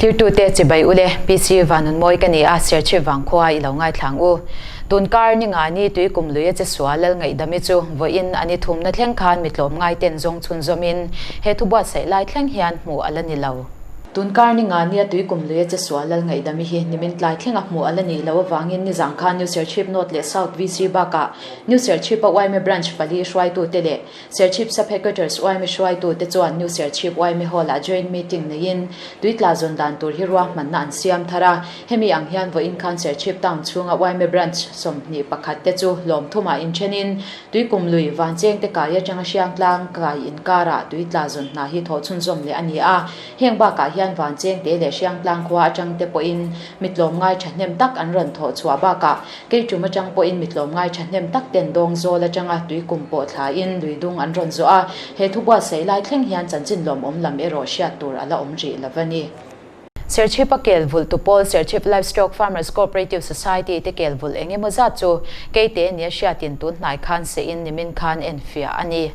Thlirtute chibai ule, PC Vanunmawi ka ni a, Serchhip vangkhua i lo ngaithlang u. Tunkar ni nga ni tui kum lui a che sual lal ngaihdami chu vawiin a ni thumna thleng khan mi tlawm ngaiten zawng chhunzawmin he thu buatsaih lai thleng hian hmuh a la ni lo. Tunkar ni nga nia tui kum lui a che sual lal ngaihdami hi nimin tlai thlenga hmuh a la nih loh avangin nizang khan New Serchhip North leh South VC bakah New Serchhip-a yma Branch pali hruaitute leh Serchhip Sub-Headquarters yma hruaitute chuan New Serchhip yma Hall-ah joint meeting neiin tuitla zawn dan tur hi ruahmanna an siam thar a. Hemi ang hian vawiin khan Serchhip Town chhunga yma Branch 21 te chu lawmthumah inthenin Tuikum lui Vanchengte kai atanga Hriangtlang kai inkarah tuitla zawn hna hi thawh chhunzawm leh a ni a. Heng bakah hian Vanchengte leh Hriangtlang khua atang te pawhin mitlawm ngai thahnem tak an rawn thawh chhuah bakah Keitum atang pawhin mitlawm ngai thahnem tak ten dawng zawl atanga tuikum pawh thlain luidung an rawn zawh a, he thu buatsaih lai thleng hian chanchin lawmawm lam erawh hriat tur a la awm rih lo a ni. Serchhip a kel vulh tu pawl Serchhip Livestock Farmers Cooperative Society te kel vulh eng emaw zat chu keite nia hriatin tun hnai khan sehin nimin khan enfiah a ni.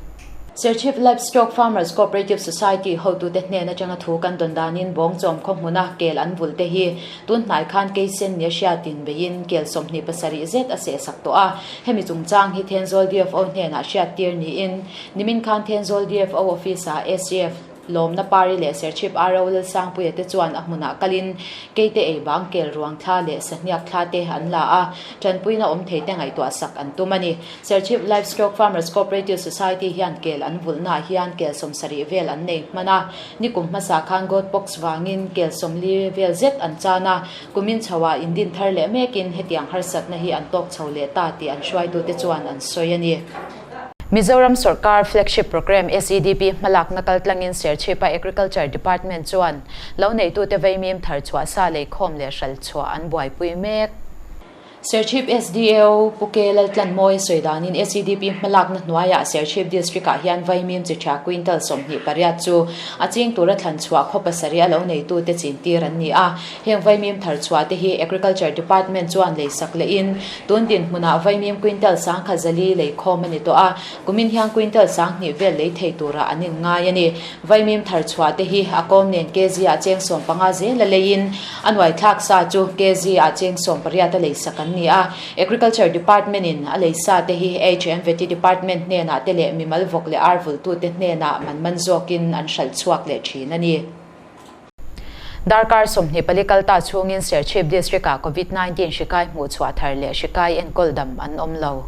Serchhip Livestock Farmers Cooperative Society hotute hnen atanga thu kan dawn danin Bawngchawm khaw hmuna kel an vulh te hi tun hnai khan Keisen nia hriatin beiin kel 27 zet a sehsak tawh a. Hemi chungchang hi Thenzawl DFO hnenah hriattir niin nimin khan Thenzawl DFO Office-ah ACF Lawmna Pari leh Serchhip RO Lalsangpuia te chuan a hmunah kalin keite ei bang kel ruang thla leh sahniak thla te an la a, tanpuina awm thei te ngaihtuah sak an tum a ni. Serchhip Livestock Farmers Cooperative Society hian kel an vulhnaah hian kel 70 vel an nei hman a, nikum hmasa khan goat pox vangin kel 40 vel zet an chan a, kumin chhoah indin thar leh mekin hetiang harsatna hi an tawk chho leh ta tih an hruaitute chuan an sawi a ni. Mizoram sawrkar flagship programme SEDP hmalakna kaltlangin Serchhipa Agriculture Department chuan lo neitute vaimim thar chhuah sa leikhawm leh hral chhuah an buaipui mek. Serchhip SDO Pu K Laltlanmawi sawi danin SEDP hmalakna hnuaiah Serchhip District-ah hian vaimim chi tha quintal 28 chu a ching tura thlan chhuah khaw pasarih a lo neitute chintir an ni a. Heng vaimim thar chhuah te hi Agriculture Department chuan leisak lehin tun dinhmunah vaimim quintal 1004 leikhawm a ni tawh a, kumin hian quintal 2000 vel lei thei turah an inngai a ni. Vaimim thar chhuah te hi a kawm nen kg ah cheng 15 zel a leiin a nuaithlak sa chu kg ah cheng 18 a leisak an ni a. Agriculture Department in a lei sa te hi HMVT Department hnenah te leh mimal vawk leh ar vultute hnenah man man zawkin an hralh chhuak leh thin a ni. Darkar 24 kal ta chhungin Serchhip District-ah Covid-19 hri kai hmuh chhuah thar leh hri kai enkawl dam an awm lo.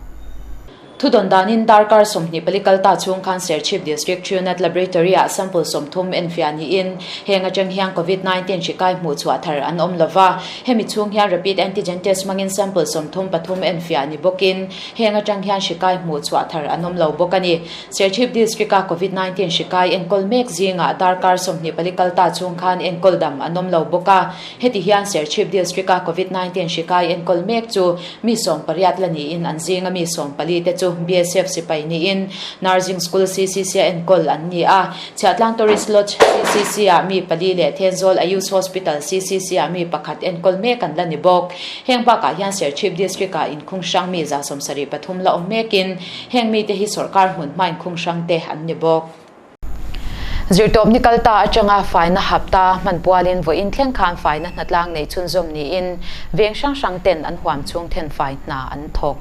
Thudawn danin darkar 24 kal ta chhung khan Serchhip District Truenat Laboratory-ah sample 30 enfiah niin heng atang hian Covid-19 hri kai hmuh chhuah thar an awm lova. Hemi chhung hian rapid antigen test hmangin sample 33 enfiah ni bawkin heng atang hian hri kai hmuh chhuah thar an awm lo bawk a ni. Serchhip District-a Covid-19 hri kai enkawl mek zingah darkar 24 kal ta chhung khan enkawl dam an awm lo bawk a. Heti hian Serchhip District-a Covid-19 hri kai enkawl mek chu mi 18 la niin an zinga mi 14 te chu BSF sipai niin Nursing School CCC-a enkawl an ni a. Chhiahtlang Tourist Lodge CCC-ah mi pali leh Thenzawl Ayush Hospital CCC-ah mi pakhat enkawl mek an la ni bawk. Heng bakah hian Serchhip District-ah inkhung hrang mi 73 la awm mekin Heng mite hi sawrkar hmun hmain khung hrang te an ni bawk. Zirtawpni kal ta atanga faina hapta hman pualin vawiin thleng khan faina hnatlang nei chhunzawm niin veng hrang hrang ten an huam chhung then fai hna an thawk.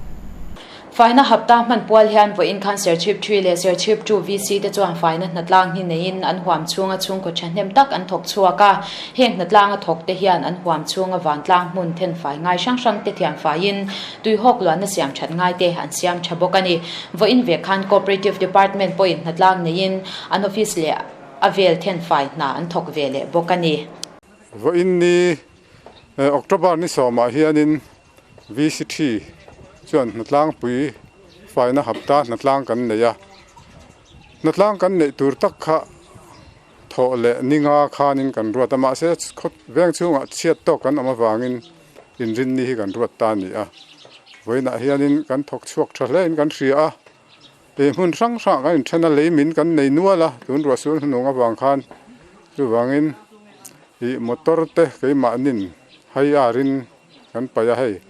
Faina hapta hman pual hian vawiin khan Serchhip 3 leh Serchhip 2 VC te chuan faina hnatlang hi neiin an huam chhunga chhungkaw thahnem tak an thawk chhuak a. Heng hnatlanga thawk te hian an huam chhunga vantlang hmun then fai ngai hrang hrang te thiam faiin Tuihawk luanna siam that ngai te an siam tha bawk a ni. Vawiin ve khan Cooperative Department pawhin hnatlang neiin an office leh a vel then fai hna an thawk ve leh bawk a ni. Vawiin ni October ni sawmah hianin VC chuan hnatlangpui faina hapta hnatlang kan nei a. Hnatlang kan neih tur tak kha thawh leh ninga khanin kan ruat a, mahse veng chhungah chhiat tawk kan awm avangin inrinni hi kan ruat ta a ni a. Vawiinah hianin kan thawk chhuak tha hlein kan hria a, ih hmun hrang hrangah kan inthen a, lei min kan nei nual a, tun ruah sul hnung avang khan chuvangin ih motor te keimahnin hei arin kan paih a hei.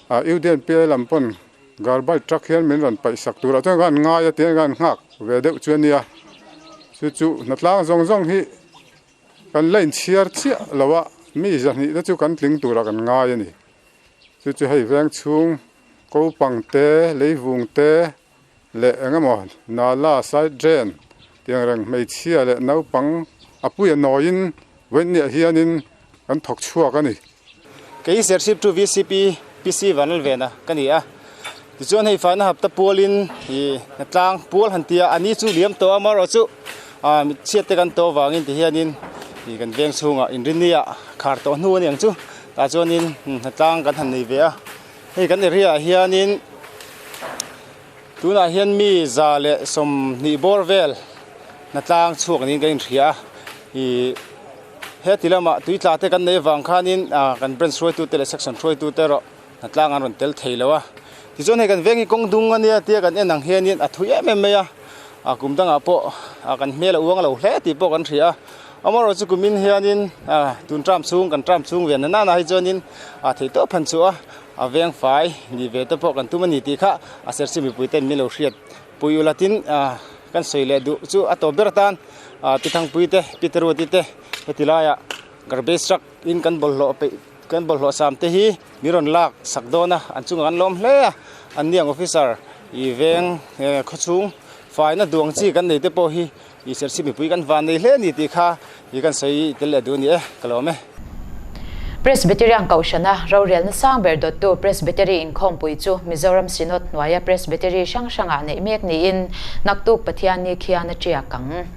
Ah UDNPA lam pawn garbage truck hian min rawn paih sak turah chuan kan ngai a tiang hian kan nghak ve deuh chu a nia, chu chu hnatlang zawng zawng hi. Kan la inchhiar chiah lo a, mi 200 te chu kan tling turah kan ngai a ni. Chu chu hei veng chhung kopang te, leivung te leh eng emaw nala side drain tiang reng hmeichhia leh naupang a puia nawiin vawiinniah hianin kan thawk chhuak a ni. Kei Serchhip chu VCP PC Vanlalvena ka ni a, tichuan hei faina hapta pualin ih hnatlang pual han ti a, a ni chu liam tawh a amaherawhchu ah mitchhiat te kan tawh avangin tihianin ih kan veng chhungah inrinni ah khar tawh hnu a ni ang chu tah chuanin hnatlang kan han nei ve a, hei kan area ah hianin tunah hian mi 120 bawr vel hnatlang chhuak niin ka inhria a ih. Heti lamah tui tla te kan nei avang khanin ah kan branch hruaitute leh section hruaitute erawh hnatlang an rawn tel thei lo a. Tichuan hei kan veng hi kawng dung a nia tia kan en ang hianin a thui em em mai a, ah kum dangah pawh ah kan hmel a uang lo hle tih pawh kan hria a. Amaherawh chu kumin hianin ah tun term chhung kan term chhung ve na nana hi chuanin ah theihtawp han chhuah a, a veng fai ni ve te pawh kan tum a ni tih kha a serchhip mipui ten min lo hriat pui ula tin ah kan sawi leh duh chu a tawp ber atan. ah pi thangpui te pi teruati te heti laiah garbage truck in kan bawlhhlawh peih kan bawlhhlawh sam te hi min rawn lak sak dawn a an chungah an lawm hle a an niang officer ih veng eh khawchhung faina duang chi kan nei te pawh hi ih serchhip mipui kan van nei hle a ni tih kha ih kan sawi tel leh duh a ni e ka lawm e. Presbyterian Kohhrana rorelna sang ber dawttu Presbytery inkhawmpui chu Mizoram Synod hnuaia Presbytery hrang hrangah neih mek niin naktuk Pathianni khian a tiak ang.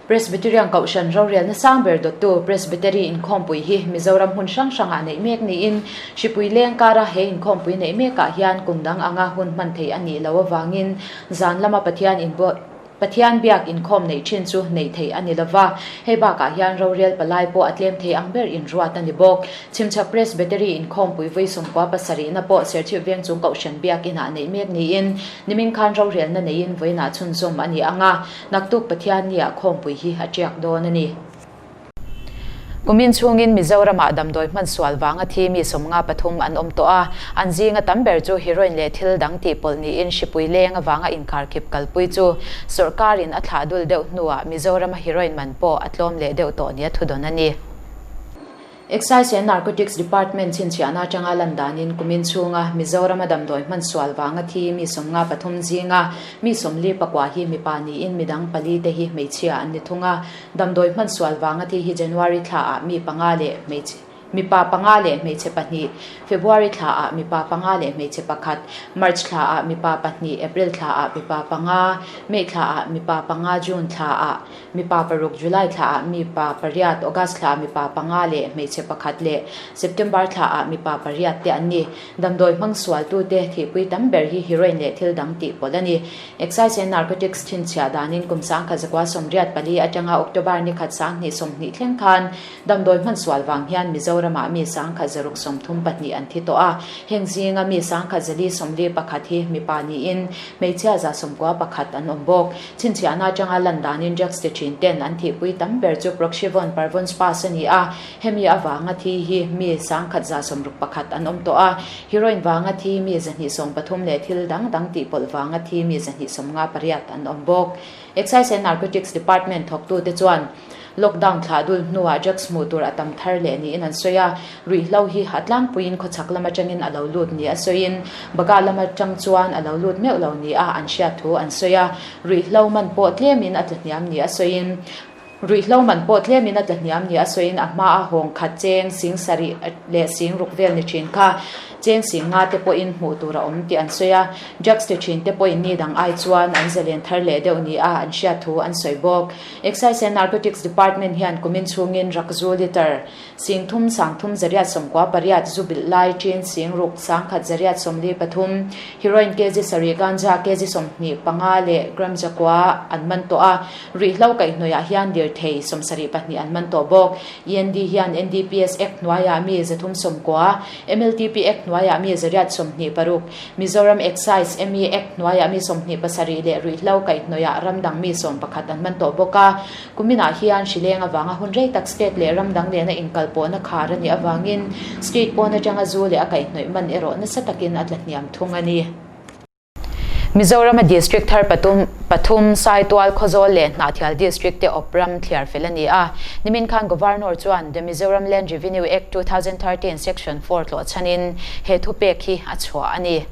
Presbyterian Kohhran rorelna sang ber dawttu Presbytery inkhawmpui hi Mizoram hmun hrang hrangah neih mek niin Hripui leng kara he inkhawmpui neih mekah hian kum dang anga hun hman theih a nih loh avangin zan lama Pathian inbuat Pathian biak inkhawm neih thin chu neih theih a ni lova, hei bakah hian rorel palai pawh a tlem thei ang ber inruat a ni bawk. Chhimchhak Presbytery inkhawmpui vui 97 na pawh Serchhip veng chung Kohhran biak inah neih mek niin nimin khan rorelna neiin vawiinah chhunzawm a ni ang a, naktuk Pathianni-ah khawmpui hi a tiak dawn a ni. Kumin chhungin Mizoramah damdawi hman sual vanga thi mi 53 an awm tawh a, an zinga tam ber chu heroin leh thil dang tih pawlh niin hripui leng avanga inkarkhip kalpui chu sawrkarin a thlah dul deuh hnuah Mizorama heroin man pawh a tlawm leh deuh tawh nia thudawn a ni. Excise and Narcotics Department chhinchhiahna atanga lan danin kumin chhunga Mizorama damdawi hman sual vanga thi mi 53 zinga mi 44 hi mipa niin midang pali te hi hmeichhia an ni thung a. Damdawi hman sual vanga thi hi January thlaah mi panga leh hmeichhe mipa panga leh hmeichhe pahnih, February thlaah mipa panga leh hmeichhe pakhat, March thlaah mipa pahnih, April thlaah mipa panga, May thlaah mipa panga, June thlaah mipa paruk, July thlaah mipa pariat, August thlaah mipa panga leh hmeichhe pakhat leh September thlaah mipa pariat te an ni. Damdawi hmang sualtute thihpui tam ber hi heroin leh thil dang tih pawlh a ni. Excise and Narcotics chhinchhiah danin kum 1984 atanga October ni khat 2020 thleng khan damdawi hman sual vang hian Mizoramah mi 1634 an thi tawh a, heng zinga mi 1441 hi mipa niin hmeichhia 91 an awm bawk. Chhinchhiahna atanga lan danin drugs ti thin ten an thihpui tam ber chu Proxyvon Parvon Spas a ni a, hemi avanga thi hi mi 1161 an awm tawh a, Heroin vanga thi mi 230 leh thil dang dang tih pawlh vanga thi mi 258 an awm bawk. Excise and Narcotics Department thawktute chuan lockdown thlah dul hnuah drugs hmuh tur a tam thar leh niin an sawi a, ruihhlo hi a tlangpuiin khawchhak lam atangin a lo lut ni a sawiin Baga lam atang chuan a lo lut meuh lo ni a an hriat thu an sawi a, ruihhlo man pawh tlemin a tla hniam ni a sawiin Ruihhlo man pawh tlemin a tla hniam ni a sawiin a hma a hawng khat cheng sing sarih leh sing ruk vel ni thin kha cheng sing nga te pawhin hmuh tur a awm tih an sawi a, drugs ti thin te pawhin ni dang ai chuan an zalen thar leh deuh ni a an hriat thu an sawi bawk. Excise and Narcotics Department hian kumin chhungin rakzu litre sing thum sang thum 898 zu bilh lai chin sing ruk 1143 heroin kg sarih ganja kg 25 leh gram zakua an man tawh a. Ruihhlo kaihhnawihah hian lirthei 72 an man tawh bawk. END hian NDPS Act hnuaiah mi 390, MLTP Act hnuaiah mi 826, Mizoram Excise, ME, Act hnuaiah mi 27 leh ruihhlo kaihhnawihah ramdang mi 11 an man tawh bawk a. Kuminah hian hrileng avanga hun rei tak state leh ramdang nena inkalpawhna khar a nih avangin state pawn atanga zu leh a kaihhnawih man erawh nasa takin a tla hniam thung a ni. Mizorama District thar patum pathum Saitual Khawzawl leh Hnahthial District te awp ram thliar fel a ni a. Nimin khan Governor chuan The Mizoram Land Revenue Act 2013 Section 4 tlawh chhanin he thupek hi a chhuah a ni.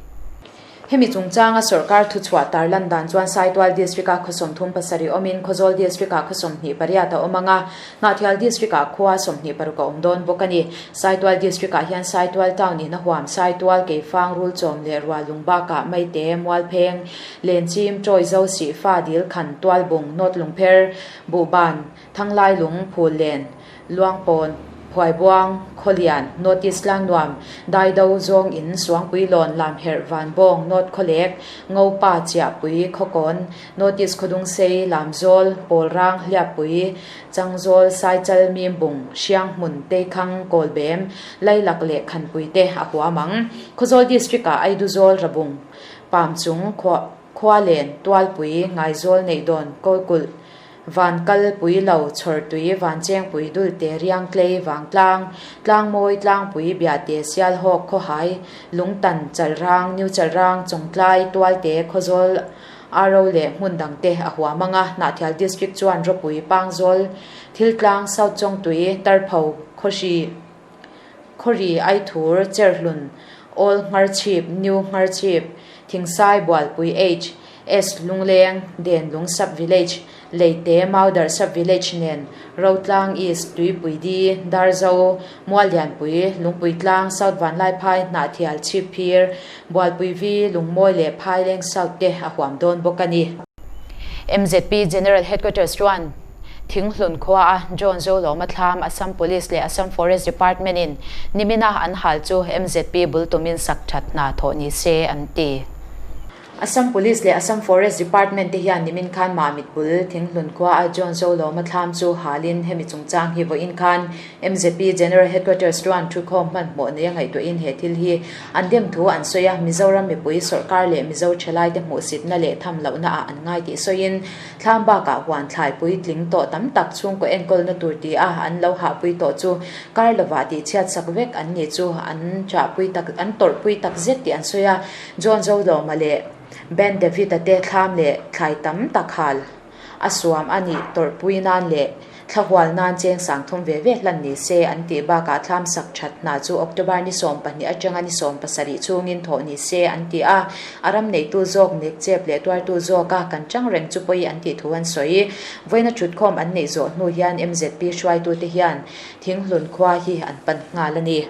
Hemi chungchanga sorkar thuchhuah tarlan dan chuan Saitual District-a khaw 37 awmin Khawzawl District-ah khaw 28 a awm ang a, Hnahthial District-ah khua 26 a awm dawn bawk a ni. Saitual District-ah hian Saitual Town in a huam Saitual, Keifang, Rulchawm leh Rualung bakah Maite, Mualpheng, Lenchim, Ṭawizo, Sihfa, Dilkhan, Tualbung, Nawtlungpher, Buhban, Thanglailung, Phullen, Luangpawn, Phuaibuang, Khawlian, North East Tlangnuam, Daido, Zawng In, Suangpuilawn, Lamherh, Vanbawng, North Khawlek, Ngopa, Chiahpui, Khawkawn, North East Khawdungsei, Lamzawl, Pawlrang, Hliappui, Changzawl, Saichal, Mimbung, Hrianghmun, Teikhang, Kawlbem, Lailak leh Khanpui te a huam ang. Khawzawl District-ah Aiduzawl, Rabung, Pamchung, Khualen, Tualpui, Ngaizawl, Neihdawn, Kawlkulh, Van kal pui lo, chhawr tui, van cheng pui dul te, riang tlei, vang tlang, tlang mawi, tlang pui, bia te, sial hawk, khawhai, lungtan, chalrang, new chalrang, chawngtlai, tual te, khawzawl, aro leh hmun dang te a huam ang a. Hnahthial District chuan rawpui, pangzawl, thiltlang, South Chawngtui, Tarpho, Khawhri, Khawri, Aithur, Cherhlun, Old Ngharchhip, New Ngharchhip, Thingsai, Bualpui, H. S. Lungleng, Denlung Sub Village, Leite, Maudar Sub Village nen Rotlang East, Tuipui Di, Darzo, Muallianpui, Lungpuitlang, South Vanlaiphai, Hnahthial, Chhipphir, Bualpui V, Lungmawi leh Phaileng South te a huam dawn bawk a ni. MZP General Headquarters chuan Thinghlun khua a John Zolawma thlam Assam Police leh Assam Forest Department in nimina an hal chu MZP bul tumin sak that hna thawh ni se an ti. Assam Police leh Assam Forest Department te hian nimin khan Mamit bul Thinghlun khua a John Zolawma thlam chu halin hemi chungchang hi vawiin khan MZP General Headquarters chuan thukhawm hmanhmawh nei a ngaihtuahin he thil hi an dem thu an sawi a, Mizoram mipui sawrkar leh Mizo thalaite hmuhsitna leh tham lohna ah an ngai tih sawiin thlam bakah huan thlai puitling tawh tam tak chhungkaw enkawlna tur ti a an lo hahpui tawh chu kar lovah tihchhiat sak vek an ni chu an chahpui tak an tawrhpui tak zet tih an sawi a. John Zolawma leh Ben David-a te thlam leh thlai tam tak hal a suam a nih tawrhpui nan leh thlahual nan cheng 3000 ve ve hlan ni se an tih bakah thlam sak that hna chu October ni 12 atanga ni 17 chungin thawh ni se an ti a, a ram neitu zawk nekchep leh tuartu zawka kan chang reng chu pawi an tih thu an sawi. Vawiina thutkhawm an neih zawh hnu hian MZP hruaitute hian Thinghlun khua hi an pan nghal a ni.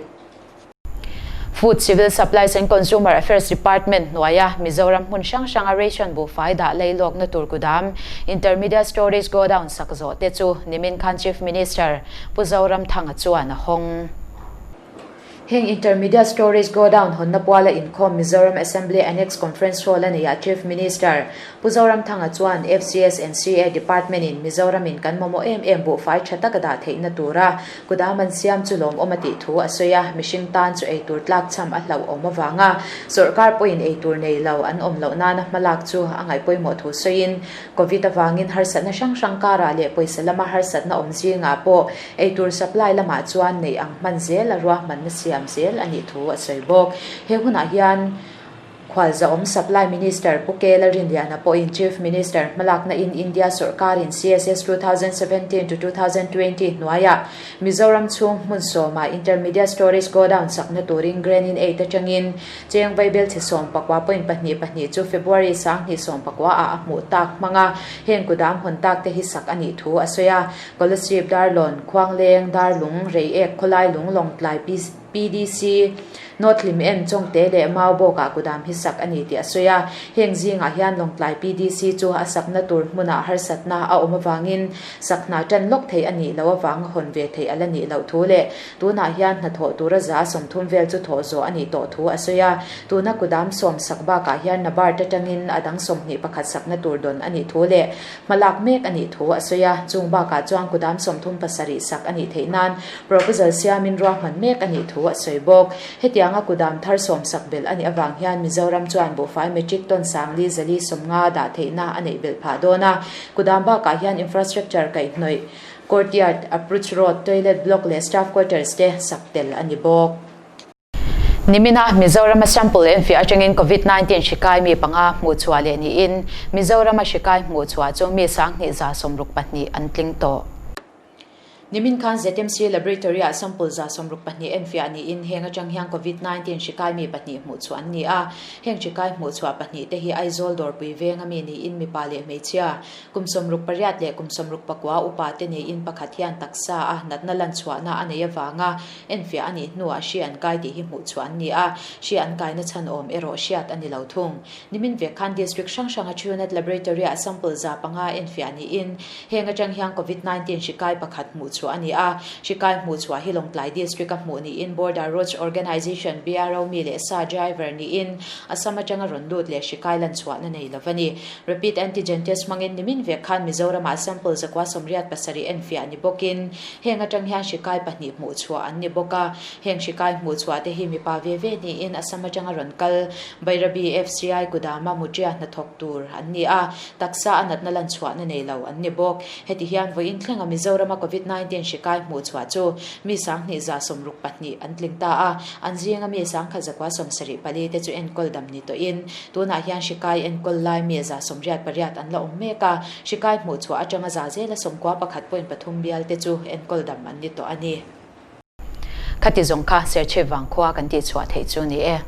Food, Civil Supplies and Consumer Affairs Department hnuaia Mizoram hmun hrang hranga ration buhfai dah lei lawkna tur kudam, Intermediate Storage Godown sak zawh te chu nimin khan Chief Minister Pu Zoramthanga chuan a hawng. Heng Intermediate Storage Godown hawnna puala inkhawm Mizoram Assembly Annex Conference Hall a neiah Chief Minister Pu Zoramthanga chuan FCS and CA Department in Mizoram in kan mamawh em em buhfai tha taka dah theihna tura Kudam an siam chu lawmawm a tih thu a sawi a, mihring tan chu eitur tlakchham a hlauhawm avanga sawrkar pawhin eitur nei lo an awm loh nana hmalak chu a ngaihpawimawh thu sawiin, Covid avangin harsatna hrang hrang karah leh pawisa lama harsatna awm zingah pawh eitur supply lamah chuan neih ang hman zel a ruahmanna siam zel a nih thu a sawi bawk. He hunah hian. Khualzawm Supply Minister Pu K Lalrinliana pawhin Chief Minister hmalakna in India sawrkarin CSS 2017 to 2020 hnuaiah Mizoram chhung hmun sawmah Intermediate Storage Godown sakna turin Grant in Aid atangin cheng vaibel chhe sawmpakua point pahnih pahnih chu February 2019 ah a hmuh tak hmang a, heng kudam hawn tak te hi sak a nih thu a sawi a. Kolasib, Darlawn, Khuangleng, Darlung, Reiek, Khawlailung, Lawngtlai, PDC, North Hlim En, Chawngte leh Mau bawkah kudam hi sak a ni tih a sawi a. Heng zingah hian Lawngtlai PDC chu a sakna tur hmunah harsatna a awm avangin sak hna tan lawk theih a nih loh avanga hawn ve theih a la nih loh thu leh tunah hian hnathawh tura za 30 vel chu thawh zawh a nih tawh thu a sawi a. Tuna kudam sawm sak bakah hian NABARD atangin a dang 21 sakna tur dawn a nih thu leh hmalak mek a nih thu a sawi a. Chung bakah chuan kudam 37 sak a nih theih nan Proposal siamin ruahman mek a nih thu a sawi bawk. Hetianga kudam thar sawmsak belh a nih avang hian Mizoram chuan buhfai metric ton 4,000 450 dah theihna a neih belh phah dawn a. Kudam bakah hian infrastructure kaihhnawih, courtyard, approach road, toilet block leh staff quarters te sak tel a ni bawk. Nimina Mizorama sample enfiah atangin Covid 19 hri kai mi panga hmuhchhuah leh niin Mizorama hri kai hmuhchhuah chu mi 26,062 an tling tawh. Nimin khan ZMC Laboratory-ah sample 62 enfiah niin heng atang hian Covid 19 hri kai mi pahnih hmuhchhuah an ni a. Heng hri kai hmuhchhuah pahnih te hi Aizawl Dawrpui venga mi niin mipa leh hmeichhia Kum 68 leh kum 64 upa te neiin pakhat hian taksa a natna lan chhuahna a nei avanga enfiah a nih hnuah hri an kai tih hi hmuh chhuah an ni a, hri an kaina chhan awm erawh hriat a ni lo thung. Nimin vek khan District hrang hranga Truenat Laboratory-ah sample 500 enfiah niin heng atang hian Covid 19 hri kai pakhat hmuh chhuah a ni a, hri kai hmuh chhuah hi Lawngtlai District-a hmuh niin Border Roads Organisation, BRO, mi leh sa driver niin Assam atanga rawn lut leh hri kai lan chhuahna nei lo a ni. Rapid Antigen Test hmangin nimin vek khan Mizoramah sample 187 enfiah ni bawkin heng atang hian hri kai pahnih hmuh chhuah an ni bawk a. Heng hri kai hmuh chhuah te hi mipa ve ve niin Assam atanga rawn kal Bairabi FCI Kudama Mutria hnathawk tur an ni a, taksa a natna lan chhuahna nei lo an ni bawk. Heti hian vawiin thlenga Mizorama Covid 19 hri kai hmuh chhuah chu mi 2162 an tling ta a, an zinga mi 1174 te chu enkawl dam ni tawhin Tunah hian hri kai enkawl lai mi 88 an la awm mek a, hri kai hmuh chhuah atanga za zela 91.3 bial te chu enkawl dam an ni tawh a ni. Khati zawng kha Serchhip vangkhua kan tihchhuah theih chu ni e.